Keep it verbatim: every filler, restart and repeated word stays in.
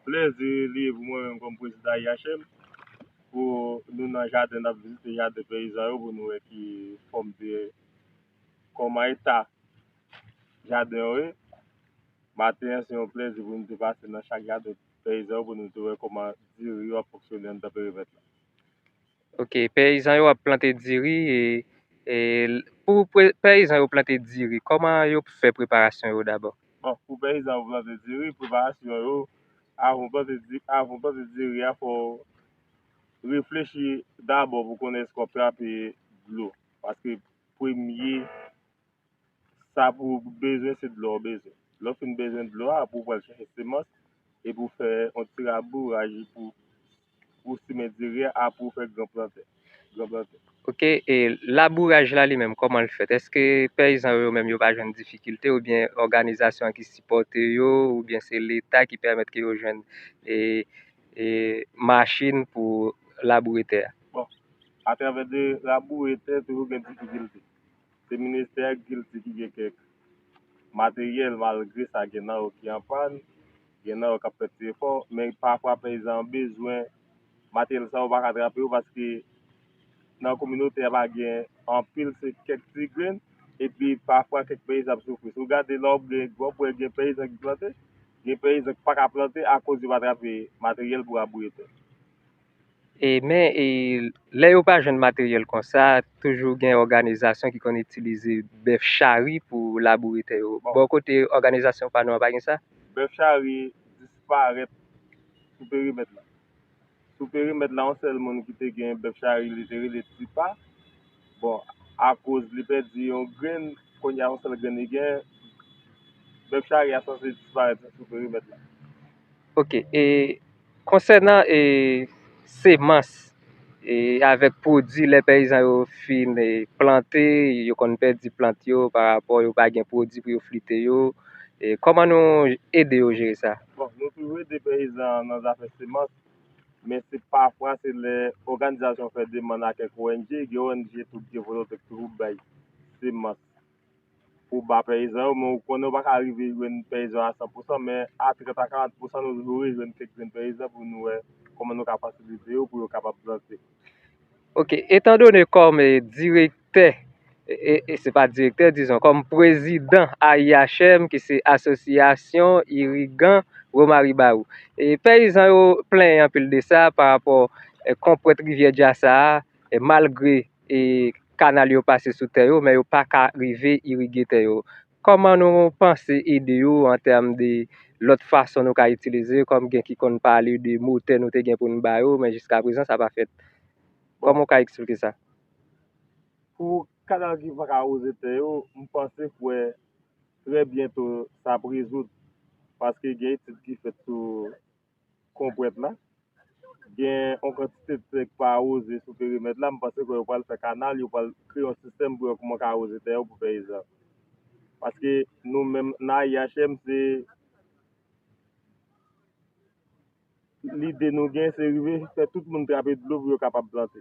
Plezi li ye pou mwen menm kòm prezidan I H M, pou nou nan jaden, n ap vizite jaden peyizan yo pou nou wè ki fòm de, kòman eta jaden yo ye. Maten an, se yon plezi pou nou te pase nan chak jaden peyizan yo pou nou te wè kòman diri yo ap fonksyone anndan perimèt la. Ok, peyizan yo ap plante diri e, e pou pre- peyizan yo plante diri, kòman yo fè preparasyon yo dabò? Bon, pou peyizan yo plante diri, preparasyon yo, avan w plante di, avan w plante diri a, fò w reflechi dabò pou konnen èske w ap trape dlo. Paske premye, sa pou w bezwen, se dlo w bezwen. Lè w fin bezwen dlo a, pou w pral chèche semans, epi w fè yon ti rabouraj pou, pou simen diri a, pou w fè gran plantè. Gran plantè. Ok, e labouraj la li menm, kòman l fèt? Èske peyizan yo, yo menm, yo pa jwenn difikilte, oubyen òganizasyon an ki sipòte yo, oubyen se Leta ki pèmèt ke yo jwenn e, e machin pou laboure tè a? Bon, atravè de laboure tè, toujou gen difikilte. Se ministè agikilti ki gen kèk materyèl, malgre sa, gen nan yo ki an pàn, gen nan yo k ap fè ti efò, men pafwa peyizan an bezwen materyèl sa yo, pa ka trape yo, paske nan kominote a pa gen anpil, se kèk ti grenn, epi pafwa kèk peyizan ap soufri. Si w gade, lè w ap gen, w ap wè gen peyizan ki plante, gen peyizan ki pa ka plante akoz yo pa trape materyèl pou raboure tè. E men e lè yo pa jwenn materyèl konsa, toujou gen òganizasyon ki konn itilize bèf chari pou laboure tè yo. Bò kote òganizasyon pa nou an, pa gen sa? Bèf chari disparèt sou perimèt la. Sou perimèt la, yon sèl moun ki te gen bèf chari, li te rele Tipa. Bon, akoz li pèdi yon grenn, kounye a yon sèl grenn li gen, bèf chari a sanse disparèt sou perimèt la. Ok, e konsènan e semans e avèk pwodui, lè peyizan yo fin e plante, yo konn pèdi plant yo parapò yo pa gen pwodui pou yo flite yo, e kòman nou ede yo jere sa? Bon, nou toujou ede peyizan nan zafè semans, men se pafwa se lè òganizasyon fè demann a kèk O N G, gen O N G tou ki gen volonte ki toujou bay semans pou ba peyizan yo, men ou konnen ou pa ka rive jwenn peyizan a san pousan, men a trant a karant pousan nou toujou rejwenn kèk grenn peyizan pou nou wè kòman nou ka fasilite yo pou yo kapab plante. Ok, etandone kòm e, direktè, e, e, e se pa direktè, dizon, kòm prezidan A I H M, ki se Asosyasyon Irigan Womariba, e peyizan yo plenyen anpil de sa parapò e, konpwèt rivyè Djasa a, e malgre e kanal yo pase sou tè yo, men yo pa ka rive irige tè yo. Kòman nou panse ede yo an tèm de lòt fason nou ka itilize, kòm gen ki konn pale de motè nou te gen pou n ba yo, men jiskaprezan sa pa fèt? Kòman w ka eksplike sa? Pou kanal ki pa ka awoze tè yo, m panse k wè trè byento sa ap rezoud, paske gen etid ki fèt sou konpwèt la. Gen yon kantite tè k pa awoze sou perimèt la, m panse ke yo pral fè kanal, yo pral kreye yon sistèm pou yo kòman ka awoze tè yo pou peyizan. Paske nou menm nan A I H M, se lide nou gen, se rive fè tout moun trape dlo pou yo kapab plante.